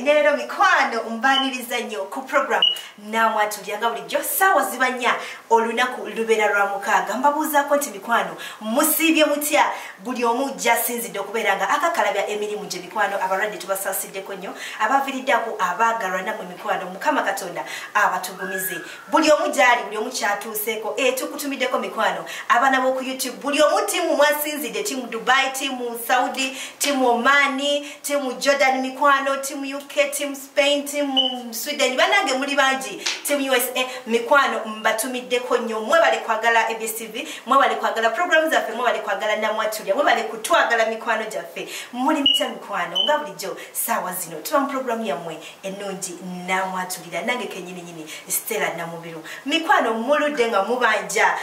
Nero mikwano mbaniriza nnyo ku program namwatulira nga bulijjo ssaawa ziba nnya olunaku lubeera lwa mukaaga. Mbabuuzaako nti mikwano musiibye mutya? Buli omu gy'asinzidde okubeera nga akakalabya emirimu gye mikwano. Abalwadde tubasaasiddeko nnyo, abaviiriddeko abaagalwa nammwe mikwano, Mukama Katonda abatugumize. Buli omu gy'ali, buli omu kyatuuseeko, tukutumiddeko mikwano. Abaana b'oku YouTube, buli omu ttiimu mwasinzidde, ttiimu Dubai, ttiimu Saudi, ttiimu Omani, ttiimu Jordan mikwano, ttiimu UK, ttiimu Spain, ttiimu Sweden, bannange muli bangi, ttiimu USA mikwano, mbatumiddeko nnyo. Mwebale kwagala ABS TV, mwebale kwagala programu zaffe, mwebale kwagala Namwatulya, mwebale kutwagala mikwano gyaffe. Muli mitya mikwano? Nga bulijjo ssaawa zino tuba mu programu yammwe ennungi Namwatulira, nange kennyini nyini Stella Namubiru. Mikwano, muludde nga mubanja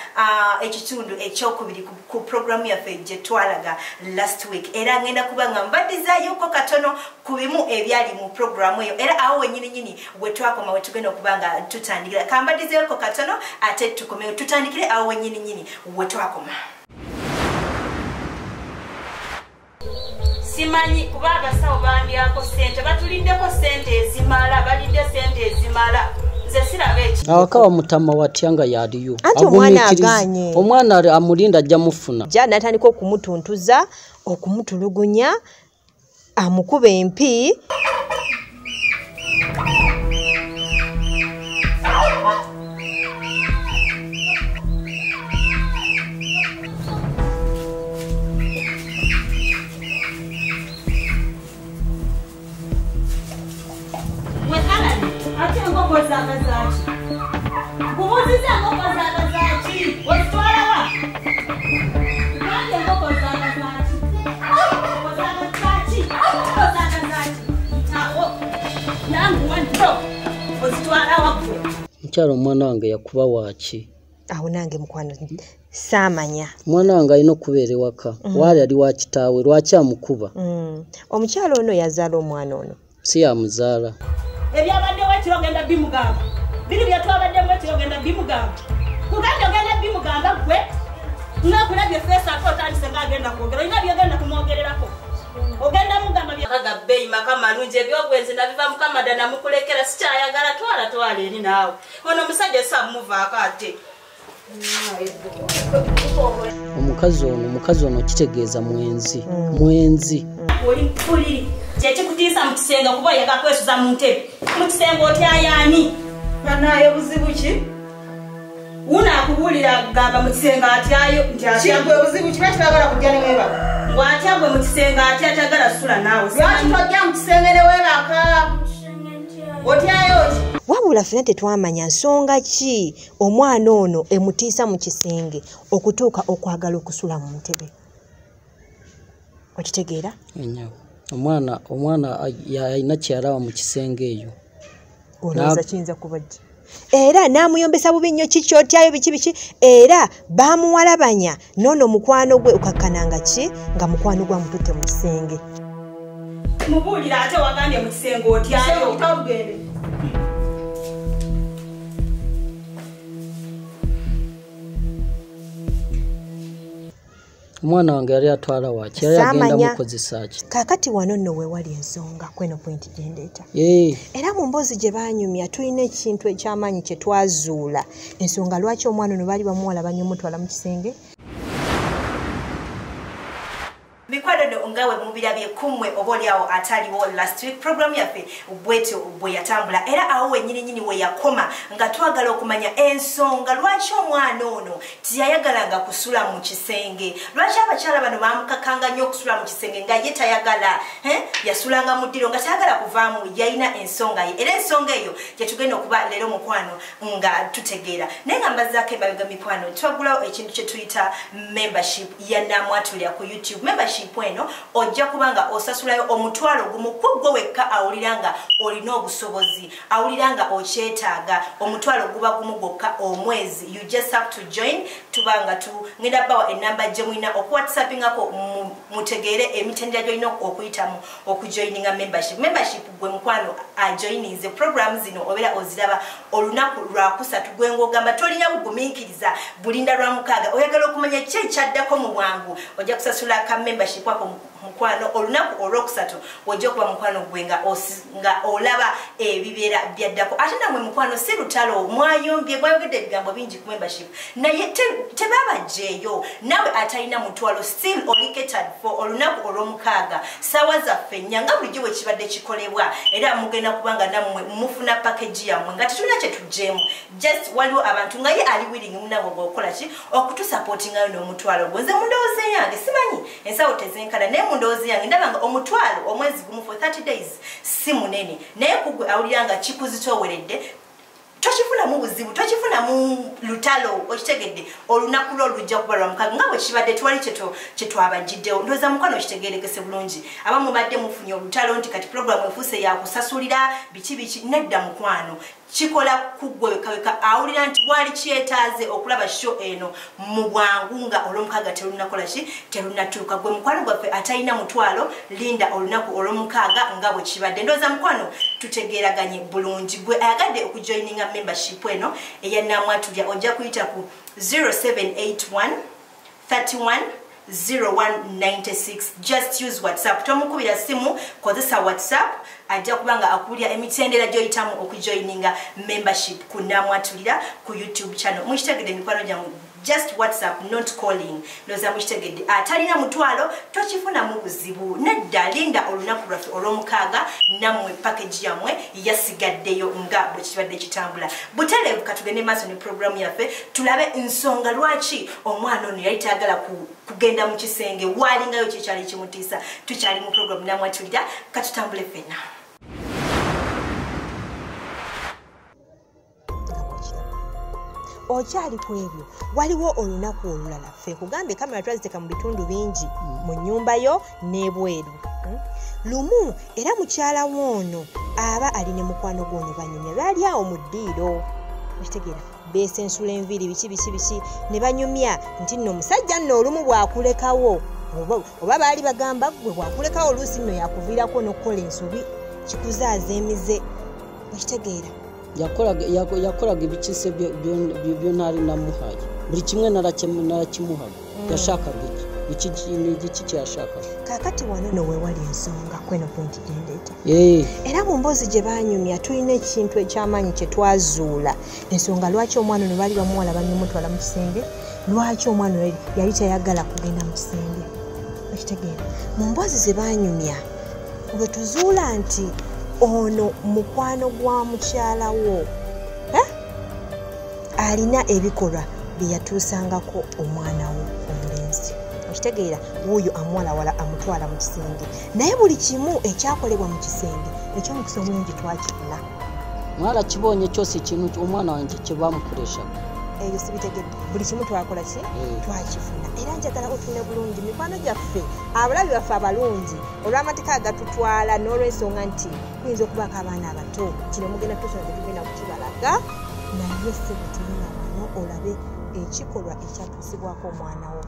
ekitundu ekyokubiri ku programu yaffe gye twalaga last week, era ngenda kuba nga mbaddizaayoko katono ku bimu ebyali mu programu eyo, era awo wennyini nyini we twakoma we tugenda okuba nga tutandikira. Kambaddizeeyoko katono ate tukomewo tutandikire awo wennyini nyini we twakoma. Simanyi kuba abasawo bandyako ssente, batuliddeko ssente ezimala, balidde ssente ezimala. Nze siraba eki. Awaka wamutama watya nga yaliyo. Anti omwana agaanye. Omwana amulinda ajja mufuna. Ja n'atandika okumutuntuza, okumutulugunya, amukuba empi. Ate enkoko zaaga zaaki? Nkubuuzizza enkoko zaaga zaaki? Ozitwala wa? Nange enkoko zaaga zaaki? Enkoko zaaga zaaki? Enkoko zaaga zaaki? Awo yanguwa nto ozitwala wa ggwe? Mukyala, omwana wange yakuba waaki? Awo nange mukwano saamanya. Omwana wange alina okubeera ewaka, waali ali wa kitaawe, lwaki amukuba? Omukyala ono yazaala omwana ono? Si yamuzaala. Ebyabaddewo ekiro ogenda bimugamba, biri byetwabaddemu ekiro ogenda bimugamba, kugambye ogenda bimugamba ggwe ngakulabye feesi ate otandise ng'agenda kwogera, olina byogenda kumwogererako, ogenda mugamba byakaga bbeeyi maka malungi, ebyobwenzi nabiva Mukama dda namukulekera, sikyayagala, twala twala eri naawe. Ono omusajja samuvaako ate. Omukazi ono kitegeeza mwenzi, mwenzi. Oli mpuliri kyekikutiisa mu kisenge kuba oyagala kwesuza mu ntebe. Mu kisenge otyayaani? Bannaaye buzibu ki? Wuno akubuulira gamba mu kisenge atyayo nti atya. Gwe buzibu ki? Lwaki toyagala kujja ne weebaka? Ng'atya gwe mu kisenge atya atagala sula naawe. Lwaki tojja mu kisenge ne weebaka? Otyayo ki? Wabula ffenna tetwamanya nsonga ki omwana ono emutiisa mu kisenge okutuuka okwagala okusula mu ntebe. Okitegeera? Omwana alina kyalaba mu kisenge eyo. Olowooza kiyinza kuba ki? Era n'amuyombesa bubi nnyo, kiki otyayo biki biki, era baamuwalabanya n'ono mukwano gwe okakkananga ki nga mukwano gwe amututte mu kisenge. Mubuulira ate wagambye mu kisenge otyayo. Omwana wange yali atwala waaki? Yali agenda mukozesa ki? Kaakati wano nno we wali ensonga kweno pointi gye ndeeta. Era mu mboozi gye baanyumya tulina ekintu eky'amaanyi kye twazuula, ensonga lwaki omwana ono baali bamuwalabanya omutwala mu kisenge. Mikwano nga we mubirabye kumwe oba oliawo ataliwo last week, programu yaffe bwetyo bwe yatambula, era awo wennyini nyini we yakoma nga twagala okumanya ensonga lwaki omwana ono tiyayagalanga kusula mu kisenge, lwaki abakyala bano bamukakanga nnyo okusula mu kisenge nga ye tayagala, yasulanga mu ddiro nga tayagala kuvaamu, yalina ensonga ye, era ensonga eyo gye tugenda okuba leero mukwano nga tutegeera. Naye nga mbazzaako emabega mikwano, twagulawo ekintu kye tuyita membership ya Namwatulira ku YouTube. Membership eno ojja kubanga osasulayo 10,000 ku ggwe wekka awulira nga olina obusobozi, awulira nga okyetaaga. 10,000 guba gumu gwokka omwezi. You just have to join. Tubanga ngenda bawa enamba gye mulina okuwhatsappingako mutegeere emitendera gy'olina okuyitamu okujoininga membership. Membership gwe mukwano ajoininze program zino obeera oziraba olunaku lwakusatu, gwe ng'ogamba tolina bugumiikiriza bulinda lwa mukaaga, oyagala okumanya ki ekyaddako mu bwangu, ojja kusasula ka membership wako Mukwano olunaku olwokusatu wojja okuba mukwano gwe nga olaba ebibeera byaddako. Ate nammwe mukwano si lutalo, mwayombye, mwayogedde ebigambo bingi ku membership, naye tebabajjeeyo. Naawe atalina mutwalo still oli catered for olunaku olwomukaaga ssaawa zaffe 4 nga bulijjo bwe kibadde kikolebwa, era mugenda kubanga nammwe mufuna package yammwe nga tetulina kye tuggyemu. Just waliwo abantu nga ye ali willing munabwe gwokukola ki okutusupportingayo n'omutwalo gwo. Nze mu ndowooza yange simanyi ensawo tezenkana, naye mu ndowooza yange ndaba nga omutwalo omwezi gumu for 30 days si munene, naye kugwe awulira nga kikuzitooweredde tokifunamu buzibu, tokifunamu lutalo, okitegedde. Olunaku lwo lujja kuba lwa mukaaga nga bwe kibadde, tewali kye twabagiddewo. Ndowooza mukwano okitegeerekese bulungi. Abamu badde mufunye olutalo nti kati puroguramu efuuse yakusasulira biki biki. Nedda mukwano, kikola ku ggwe wekaweka awulira nti wali kyetaaze okulaba show eno mu bwangu nga olwomukaaga terunakola ki, terunnatuuka. Gwe mukwano gwaffe atalina mutwalo, linda olunaku olwomukaaga nga bwe kibadde. Ndowooza mukwano tutegeeraganye bulungi. Gwe ayagadde okujoininga membership eno eya Namwatulya, ojja kuyita ku 0781 31 0196. Just use WhatsApp, tomukubira simu, kozesa WhatsApp, ajja kubanga akuwulira emitendera gy'oyitamu okujoininga membership ku Namwatulira ku YouTube channel. Mukitegedde mikwano gyammwe? Just WhatsApp, not calling. Ndowooza mukitegedde. Atalina mutwalo tokifunamu buzibu, nedda, linda olunaku lwaffe olwomukaaga, nammwe package yammwe yasigaddeyo nga bwe kibadde kitambula butereevu. Katugende maaso ne puroguramu yaffe, tulabe ensonga lwaki omwana ono yali tayagala kugenda mu kisenge, waalingayo kyekyali kimutiisa. Tukyali mu puroguramu Namwatulira, katutambule ffenna. Nga bw'okiraba. Okyali ku ebyo, waliwo olunaku olulala ffe kugambye kamera twaziteeka mu bitundu bingi mu nnyumba yo n'ebweru. Lumu era mukyala w'ono aba ali ne mukwano gw'ono, banyumya, baali awo mu ddiiro, okitegeera, beesensula enviiri, biki biki biki, ne banyumya nti nno omusajja nno olumu bw'akulekawo, oba baali bagamba gwe bw'akulekawo oluusi nno yakuviirako n'okukola ensobi, kikuzaaza emize, okitegeera. Yakoraga ibikise byo ntari namuhaye, buri kimwe narakimuhaga. Yashakaga iki? Iki ni igiki cyashakaga? Kaakati wano no weewali ensonga kweno pointi gyendeeta. Era mu mboozi gye baanyumya tulina ekintu ekyamaanyi kye twazuula, ensonga lwaki omwana ono baali bamuwala banyumutwala mu kisenge, lwaki omwana ono yali tayagala kugenda mu kisenge, okitegeera. Mu mboozi ze baanyumya lwe tuzuula nti ono mukwano gwa mukyala wo, eh? Alina ebikolwa bye yatuusangako omwana wo omulenzi, okitegeera, wuuyo amuwalawala amutwala mu kisenge, naye buli kimu ekyakolebwa mu kisenge ekyomukisa omulungi twakifuna. Mwarakibonye cyose ikintu umwana wanjye cyo bamukoreshaga. Eyo sibitegedde, buli kimu twakola ki? Twakifuna. Era njagala otune bulungi mikwano gyaffe, abalabi baffe abalungi, olw'amateeka agatutwala n'olw'ensonga nti kuyinza okubaako abaana abato, kino mugenda tusona tetugenda kukibalaga, naye sebo tunula wano olabe ekikolwa ekyatuusibwako omwana wo.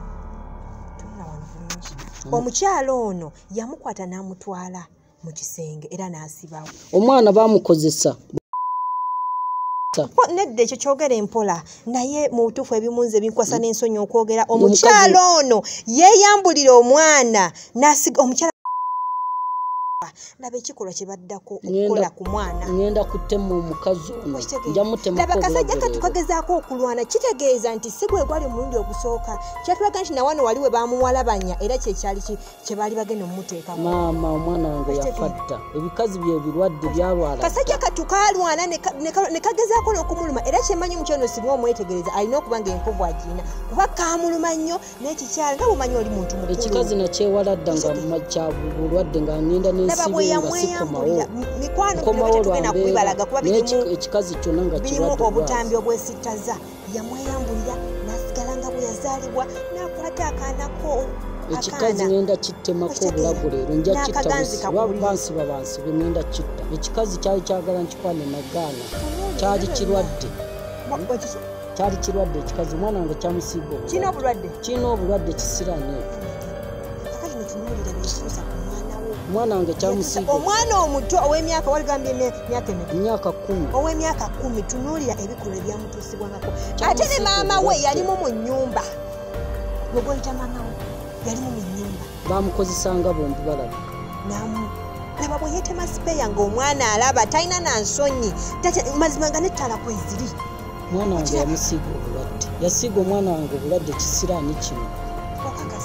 Tunula wano bulungi. Omukyalo ono yamukwata n'amutwala mu kisenge era n'asibawo omwana bamukozesa. Nedda, ekyo kyogera empola, naye mu butuufu ebimu nze binkwasa n'ensonyi okwogera. Omukyalo ono yeeyambulira omwana n'asiga omukyala. Laba ekikolwa kye baddako okukola ku mwana. Ngenda kutema omukazi ono. Okitegeera? Nja mutemako Laba kasajja obulago katu leero. kagezaako okulwana, kitegeeza nti si gwe gwali omulundi ogusooka. Kyatulaga nti nawano wali we bamuwalabanya era kyekyali kye baali bagenda omumuteekako. Maama, omwana wange Okitegeera? yafa dda. Ebikazi bye birwadde byalwala. Kasajja katu kalwana ne kagezaako n'okumuluma, era kyemmanyi omukyalo singa omwetegereza alina okuba nga enkovu agirina, kuba kamuluma nnyo n'ekikyala nga bw'omanyi oli muntu mukulu. Ekikazi nakyewala dda nga kya bulwadde, nga ngenda Laba bwe n'ensibe nga sikomawo. yamweyambulira. Mikwano, bino Nkomawo tetugenda lwa kubibalaga mbeera, kuba naye birimu ekikazi kyonna nga birimu kirwadde obutambi bwazi. obwesittaza. Yamweyambulira n'asigala nga bwe yazaalibwa, n'akwata akaanako Ekikazi akaana ngenda kittemako Okitegeera? obulago leero, nja kitta. N'akaganzi kakubulira. Bansiba bansibe, ngenda kitta. Ekikazi kyali kyagala nkikwane, nagaana. Kyali kirwadde. Kyali kirwadde ekikazi, omwana wange kyamusiiga obulwadde. Kirina obulwadde? Kirina obulwadde, kisiraani ekyo. Kakati notunuulira byetuusa ku mwana wo. Omwana wange kyamusiiga. Omwana omuto ow'emyaka, waligambye emyaka emeka? Emyaka 10. Ow'emyaka 10, tunuulira ebikolwa ebyamutuusibwangako. Kyamusiiga Ate ne maama we obulwadde. yalimu mu nnyumba. Gwe gw'oyita maama we. Yalimu mu nnyumba. Bamukozesanga bombi balaba. Laba bwe yeetema sipeeya ng'omwana alaba talina na nsonyi, mazima nga n'ettaala kweziri. Omwana wange yamusiiga obulwadde, yasiiga omwana wange obulwadde kisiraani kino.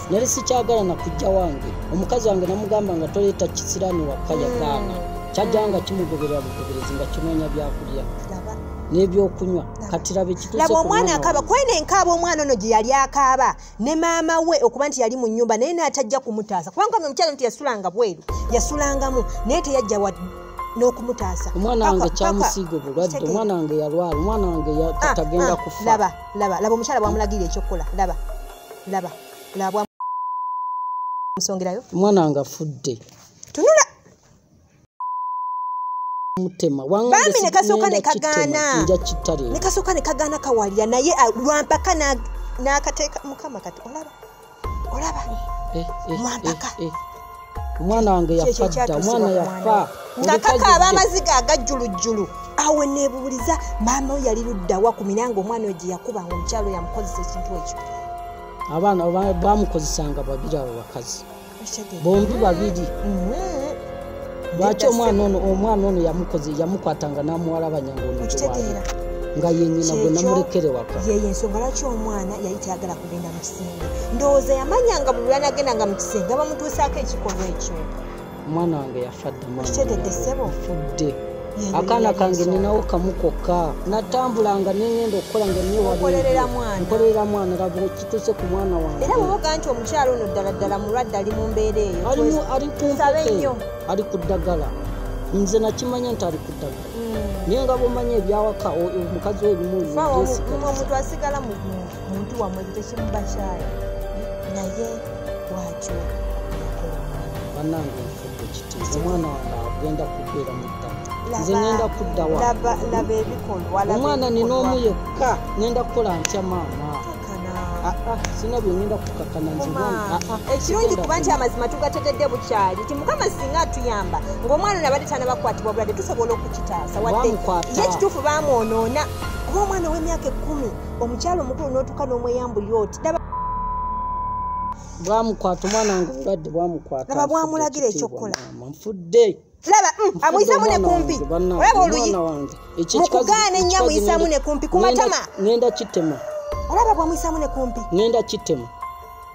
Nali sikyagala na kujja wange, omukazi wange namugamba nga toleeta kisiraani waka, yagaana. Kyajjanga kimugoberera bugoberezi nga kinoonya byakulya n'ebyokunywa. Kati laba ekituuse. Laba omwana akaaba, kwene enkaaba omwana ono gye yali akaaba ne maama we okuba nti yali mu nnyumba naye n'atajja kumutaasa, kubanga omukyala nti yasulanga bweru, yasulangamu naye teyajja n'okumutaasa. Omwana wange kyamusiiga obulwadde, omwana wange yalwala, omwana wange tagenda kufa. Laba, laba, laba omukyala bw'amulagirira ekyokukola, laba, laba, laba bw'amusongerayo. Omwana wange afudde. Tunula. Mutema bambi ne kasooka ne kagaana, ne kasooka ne kagaana kawalira naye lwampaka n'akateeka Mukama kati olaba, olaba lwampaka. Omwana wange yafa dda, omwana yafa nga kakaaba amaziga agajjulujjulu. Awo neebuuliza maama we yali ludda wa ku miranga omwana oyo gye yakubanga omukyalo yamukozesa ekintu ekyo. Abaana bamukozesanga babiri abo bakazi bombi babiri. Lwaki omwana ono yamukwatanga n'amuwalabanya ng'ono nga ye nnyina gwe namulekere waka. Yeyo ensonga lwaki omwana yali tayagala kugenda mu kisenge. Ndowooza yamanyanga buli lw'anaagendanga mu kisenge bamutuusaako ekikolwa ekyo. Omwana wange yafa dda, okitegedde ssebo? Afudde. Akaana kange ninawo kamu kokka, natambulanga nengenda okukola nga nkolerera mwana, nkolerera mwana. Laba kituuse ku mwana wange. Era bw'oga nti omukyalo ono ddala ddala mulwadde ali mu mbeera eyo, ali ku mpeke, ali ku ddagala. Nze nakimanya nti ali ku ddagala, naye nga bw'omanya ebyawaka omukazi we ebimu omuntu asigala muntu wammwe tekimuba kyayo, naye bw'atyo yakola omwana. Bannange nfudde kiti, omwana wange agenda kubeera mu ttaka. Nze ngenda kudda wa? Laba ebikolwa. Omwana nina omu yekka, ngenda kukola ntya maama? Sina bye ngenda kukakana nze. Ekirungi kuba nti amazima tugategedde bukyali ti Mukama singa atuyamba ng'omwana ono abadde tannabakwatibwa bulwadde tusobola okukitaasa. Wadde ye ekituufu baamwonoona, kuba omwana ow'emyaka 10 omukyalo omukulu n'otuuka n'omweyambulira oti bwamukwata omwana wange obulwadde bwamukwata. Laba bwamulagira ekyokukola. Nfudde. Laba amuyisaamu ne kumpi, olaba oluyi mukugaana ennyo amuyisaamu ne kumpi ku matama. Ngenda kitema. Olaba bwamuyisaamu ne kumpi. Ngenda kitema.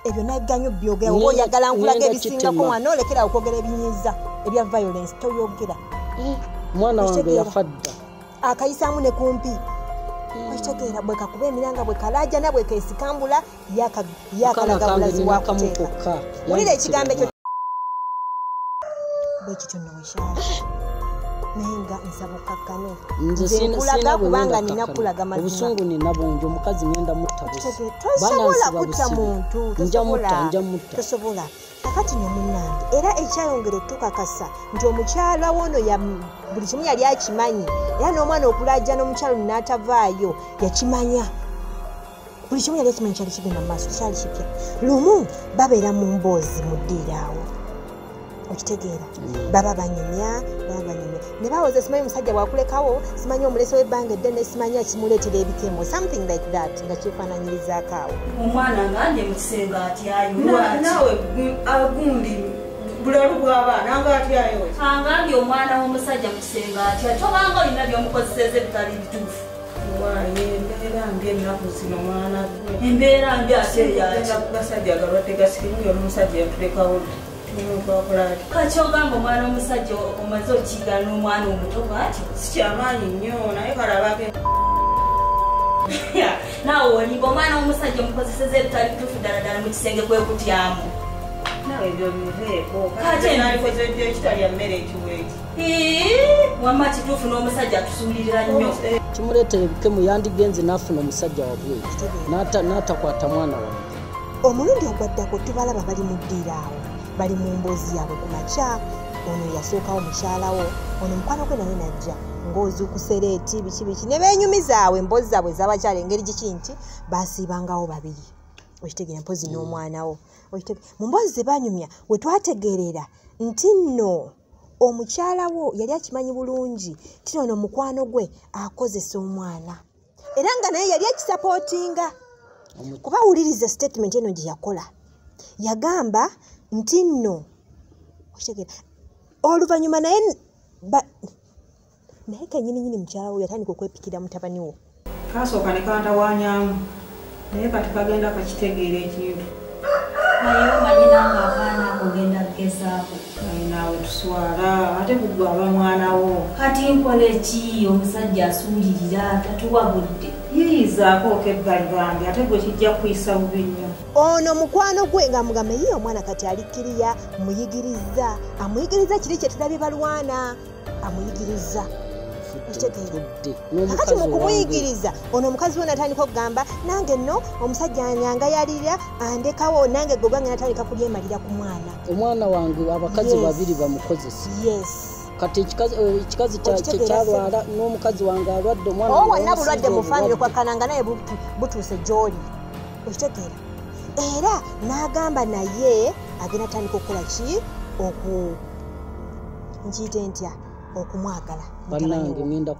Ebyo nagganyo byogera, oba oyagala nkulaga ebisingako mwana olekera okwogera ebinyiiza ebya violence toyogera. Omwana wange yafa dda. Akayisaamu ne kumpi. Okitegeera bwe kakuba emiranga bwe kalaajana bwe keesikambula yakalaga bulazi bwakuteeka. Wulira ekigambo ekyo bwe kityo nno bwe kyali. Naye nga nsaba okkakkane. Nze nkulaga kubanga nina kulaga mazima. Obusungu nina bungi, omukazi ngenda mutta busi. Tosobola kutta muntu, tosobola. Kakati nno munnange, era ekyayongera otukakasa nti omukyala wono buli kimu yali akimanyi, era n'omwana okulajja n'omukyalo n'atavaayo yakimanya. Buli kimu yali akimanyi kyali kigenda mu maaso, kyali kipya. Lumu babeera mu mboozi mu ddiiro awo. Okitegeera baba banyumya, baba banyumya ne bawoza simanyi omusajja bwakulekawo, simanyi omuleso w'ebbanga eddene, simanyi akimuleetera ebikemo, something like that, nga kyefaananyirizaako awo. Omwana nganje mu kisenge atyayo. Naawe agundi bulalu bw'abaana nga atyayo. Angambye omwana w'omusajja mu kisenge atya, tobanga olina by'omukozeseza ebitali bituufu. Waaye embeera mbi ennaku zino mwana gwe. Embeera mbi ate eyaki? Gasajja agalwadde gasirimu yo n'omusajja yatulekawo. Kati ogamba omwana omusajja omaze okigaana omwana omuto bw'atyo? Sikyamaanyi nnyo naye kalabako. Naawe olimba, omwana w'omusajja omukozeseza ebitali bituufu ddala ddala mu kisenge kwe kutyamu. Naawe ebyo biveeko. Kati nalikoze ntya ekitalya mmere ekiweeki? Wamma kituufu n'omusajja atusuulirira nnyo. Kimuleetera ebikemu, yandigenze n'afuna omusajja wabweru n'atakwata mwana wange. Omulundi ogwaddako tubalaba bali mu ddiiro awo, bali mu mboozi yaabwe ku makya. Ono yasookawo mukyalawo, ono mukwano gwe naye najja ng'ozuukusereeti biki biki ne beenyumiza awo emboozi zaabwe ez'abakyala engeri giki nti baasiibangawo babiri. Okitegeera mpozzi n'omwana wo. Mu mboozi ze banyumya we twategeerera nti nno omukyala wo yali akimanyi bulungi nti ono mukwano gwe akozesa omwana, era nga naye yali akisapootinga. Kuba wuliriza statement eno gye yakola. Yagamba nti nno okitegeera oluvannyuma naye naye kennyini nnyini mukyala we yatandika okwepikira mutabani wo. Kasooka ne kantawaanyamu naye kati kagenda kakitegeera ekintu. Naye omanyi nange abaana ako ogenda kugezaako. Naye naawe tuswala ate gwe aba mwana wo. Kati nkole ki omusajja asuulirira tatuwa budde. Yiyizaako okebbali bambi ate gwe kijja kuyisa bubi nnyo. Ono mukwano gwe ng'amugamba ye omwana kati alikkiriya muyigiriza amuyigiriza kiri kye tulabye balwana amuyigiriza. Kakati mu kumuyigiriza ono omukazi we natandika okugamba nange nno omusajja anyangayalira andekawo nange gwe gwange natandika kulyemalira ku mwana. Omwana wange abakazi babiri bamukozesa. Yes. Kati ekikazi kyalwala n'omukazi wange alwadde omwana. Owo wonna bulwadde mu famire kwakkananga naye butuuse gy'oli. Okitegeera. Era n'agamba naye agenda tandika okukola ki nkiyite ntya okumwagala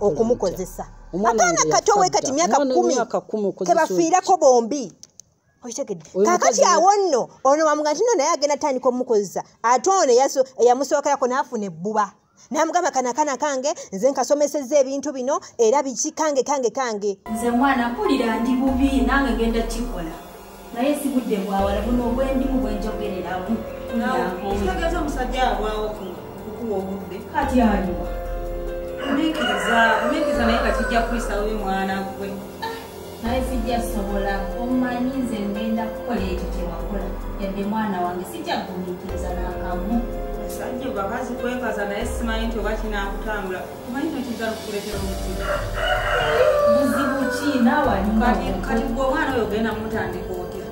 okumukozesa. Akaana kato we kati myaka 10 kebafiirako bombi. Okitegedde. Kaakati awo nno ono bamugamba nti nno naye agenda tandika omukozesa ate ono eyamusookerako n'afuna ebbuba. N'amugamba kana akaana kange nze nkasomesezza ebintu bino era biki kange kange kange. Nze mwana mpulira ndi bubi nange ngenda kikola. Naye si budde bwawala buno obwendimu bwe njogereramu. Kitegeeza omusajja abwawo kukuwa obudde. Kati aliwa. Gumiikiriza naye nga kijja kuyisa bubi mwana gwe. Naye sijja sobola omanyi nze ngenda kukola ekyo kye wakola. Yadde mwana wange sijja kugumiikiriza n'akamu. Basajja bakazi kwekaza naye simanyi nti oba kinaakutambula. Omanyi nti kiyinza n'okukuleetera obuzibu. Buzibu ki naawe alinga Kati gwe omwana oyo ogenda mutandika otya?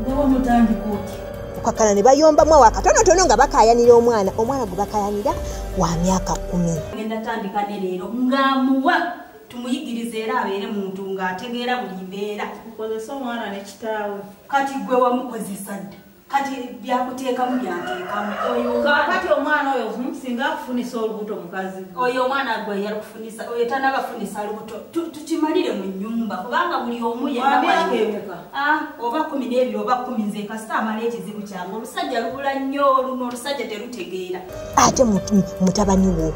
Gwe omutandika otya? Okukakkana ne bayombamu awo akatonotono nga bakaayanira omwana. Omwana gwe bakaayanira wa myaka 10. Ngenda tandika ne leero ng'amuwa tumuyigirize era abeere muntu ng'ategeera buli mbeera. Okozesa omwana ne kitaawe. Kati gwe wamukozesa dda. Kati byakuteekamu byanteekamu. Oyo Kati omwana oyo singa akufunisa olubuto mukazi. Oyo omwana gwe yalukufunisa oyo tannabafunisa lubuto tukimalire mu nnyumba kubanga buli omu yenna Wa myaka emeka? Oba 12 oba 10 nze kasita amala ekizibu kyange. Olusajja lubula nnyo luno olusajja terutegeera. Ate mutabani wo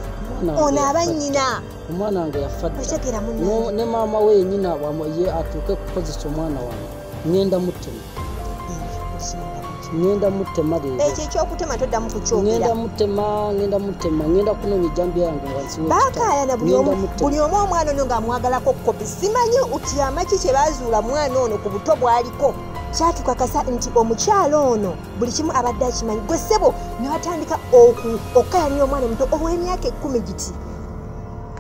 ono aba nnyina. Omwana wange yafa dda. Okitegeera munnange. Ne maama we yennyina ye atuuke kukozesa omwana wange. Ngenda mutema. Ngenda mutema leero. Ekyo ekyokutema toddamu kukyogera. Ngenda mutema, ngenda kunoonya ejjambiya yange wansi w'ekitanda. Baakaayana buli omu omwana ono ng'amwagalako kopi. Simanyi kyama ki kye baazuula mwana ono ku buto bw'aliko. Kyatukakasa nti omukyala ono buli kimu abadde akimanyi. Gwe ssebo ne batandika okukaayanira omwana omuto ow'emyaka 10 giti.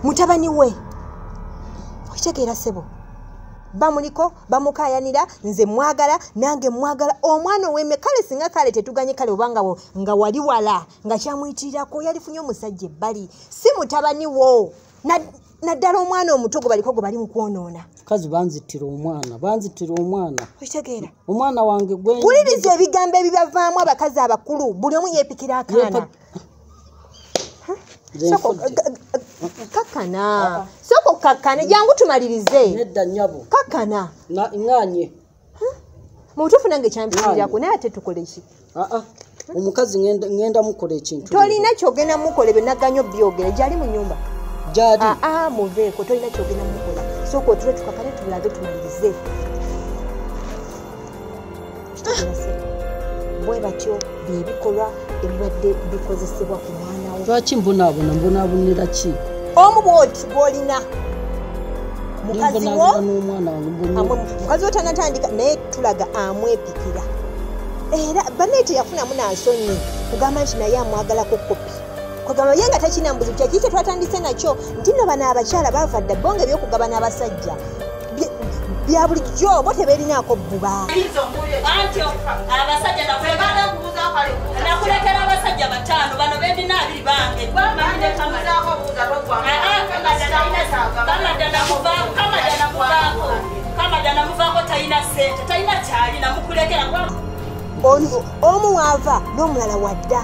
Mutabani we. Okitegeera ssebo. Bamuliko bamukaayanira nze mwagala nange mwagala omwana ow'emyaka kale singa kale tetuganye kale obanga nga wali wala nga kyamuyitirirako yalifunye omusajja ebbali si mutabani wo naddala omwana omuto gwe baliko gwe bali mu kwonoona. Kazi banzitira omwana. Okitegeera. Omwana wange gwe wuliriza ebigambo ebibavaamu abakazi abakulu buli omu yeepikira akaana. Kakkana. Soko kakkane jangu tumalirize. Nedda nnyabo. Kakkana. Ŋŋaanye. Mu butuufu nange kyampikirirako naye ate tukole ki? Omukazi ŋŋenda mukola ekintu. Tolina ky'ogenda mukola ebyo naganya obyogera gy'ali mu nnyumba. Gy'ali. Muveeko tolina ky'ogenda mukola. Sooka otule tukakkane tulabe tumalirize. Bwe batyo bye bikolwa ebibadde bikozesebwa ku mwana wo. Lwaki mbonaabona mbonaabonera ki? Omu bw'oti gw'olina mukazi wo n'omwana mukazi wo tannatandika naye tulaga amwepikira. Era bannaye teyafunamu na nsonyi kugamba nti naye amwagalako kopi. Kugamba ye nga takina buzibu kye kiki twatandise nakyo nti nno bano abakyala baava dda bo nga ebyokugabana abasajja bya bulijjo bo tebeerinaako bbuba. Anti abasajja nakulekera abasajja 5 bano bendina 2 bange. Kamada namuvaako talina ssente talina kyalina mukulekera. Omu waava n'omulala wadda.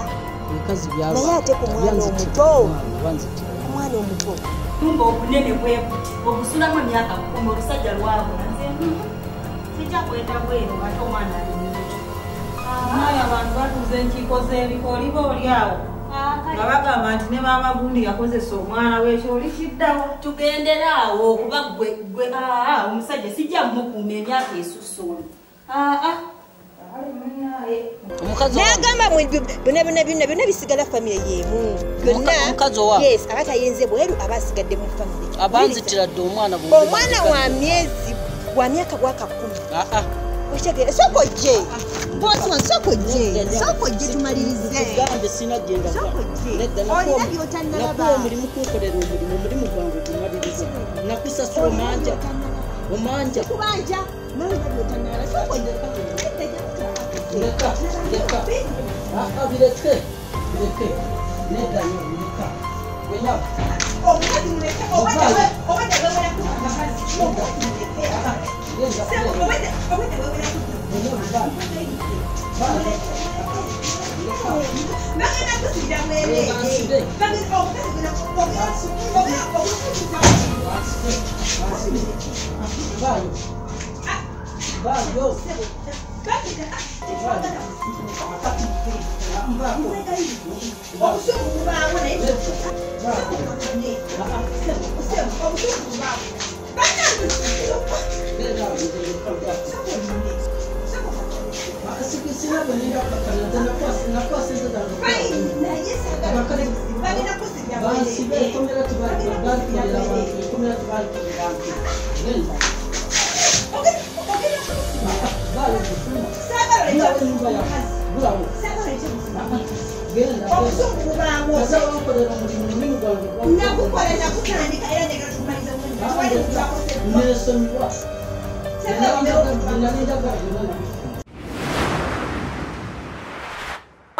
Naye ate ku mwana omuto. Omwana omuto. Tumba obunene bwe buti obusulamu emyaka 10 olusajja lwabula nze sijja kwenda bweru ate omwana ali muntu. Naye abantu batuuza enkiiko z'ebika oliba oli awo nga bagamba nti ne maama gundi yakozesa omwana w'ekyo oli kiddawo. Tugendera awo kuba gwe omusajja sijja mmukuuma emyaka esusse ono. N'agamba byonna byonna byonna byonna bisigala famire y'emu. Byonna yes, aba tayenze bweru aba asigadde mu famire. Abanzitira dde omwana omwana wa myezi wa myaka gwaka 10. Okitegera sooka ojje. Bosi wange sooka ojje. Sooka ojje tumalirize. Gambe sina genda. Sooka ojje. Olina by'otannalaba. Nakuwa omulimu kunkolera omulimu, omulimu gwange gumalirize. Nakusasula omanja. Omanja. Kubanja. Nawe olina by'otannalaba. Sooka ojje. Leka, leka. Bireke, bireke. Nedda nnyo, bireka. Wenya. Omukazi muleke, obwedda bwewera kutta abakazi. Omukazi muleke. Obwedda bwewera kutta. Bagenda kusibira mwereere. Bagenda omukazi gwe ogera okukukuta. Baayo. Baayo. Obusungu bubaawo naye obusungu bubaawo. Obusungu bubaawo. Nakukola nakutandika era njagala tukumalize bulungi. Tewali kutwakoseddwa.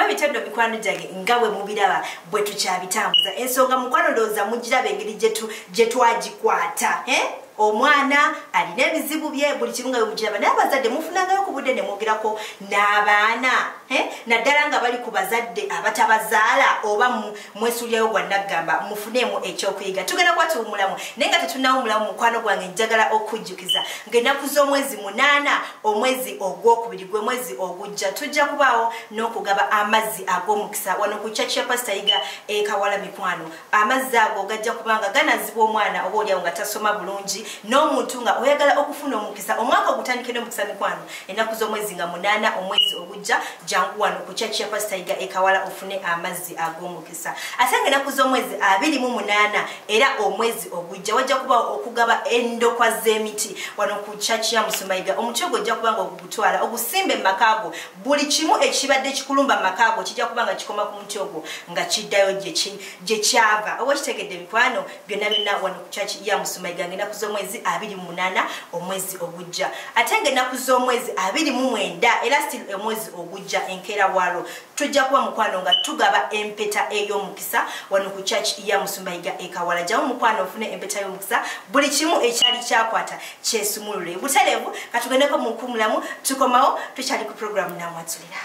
Ebitendo mikwano gyange nga bwe mubiraba bwe tukyabitambuza ensonga mukwano ndowooza mugiraba engeri gye twagikwata. Omwana alina ebizibu bye buli kimu nga bwe mugiraba, naye abazadde mufunangayo ku budde ne mwogerako n'abaana, naddala nga bali ku bazadde abatabazaala oba mwesuulyayo gwa naggamba, mufuneemu ekyokuyiga. Tugenda kuba tuwummulamu, naye nga tetunnawummulamu mukwano gwange njagala okujjukiza ng'ennaku z'omwezi 8 omwezi ogwokubiri gwe mwezi ogujja tujja kubaawo n'okugaba amazzi ag'omukisa wano ku church ya Pastor Yiga e Kawala mikwano. Amazzi ago gajja kubanga ganazibwa omwana oba oliawo nga tasoma bulungi n'omuntu nga oyagala okufuna omukisa omwaka ogutandike n'omukisa mikwano. Ennaku z'omwezi nga 8 omwezi ogujja jangu wano ku church ya Pastor Yiga e Kawala ofune amazzi ag'omukisa. Ate nga ennaku z'omwezi 28 era omwezi ogujja wajja kubaawo okugaba endokwa z'emiti wano ku church ya Musumba Yiga. Omuti ogwo ojja kubanga ogutwala ogusimbe mu maka go, buli kimu ekibadde kikulumba mu maka go kijja kubanga kikoma ku muti ogwo nga kiddayo gye kyava. Oba okitegedde mikwano, byonna byonna wano ku church ya Musumba Yiga ng'ennaku z'omwezi 28 omwezi ogujja. Ate ng'ennaku z'omwezi 29 era still omwezi ogujja enkeera walo tujja kuba mukwano nga tugaba empeta ey'omukisa wano ku church ya Musumba Yiga e Kawala. Jangu mukwano ofune empeta y'omukisa, buli kimu ekyali kyakwata kyesumulule. Butereevu katugendeko mu nkumulamu, tukomawo tukyali ku program Namwatulira.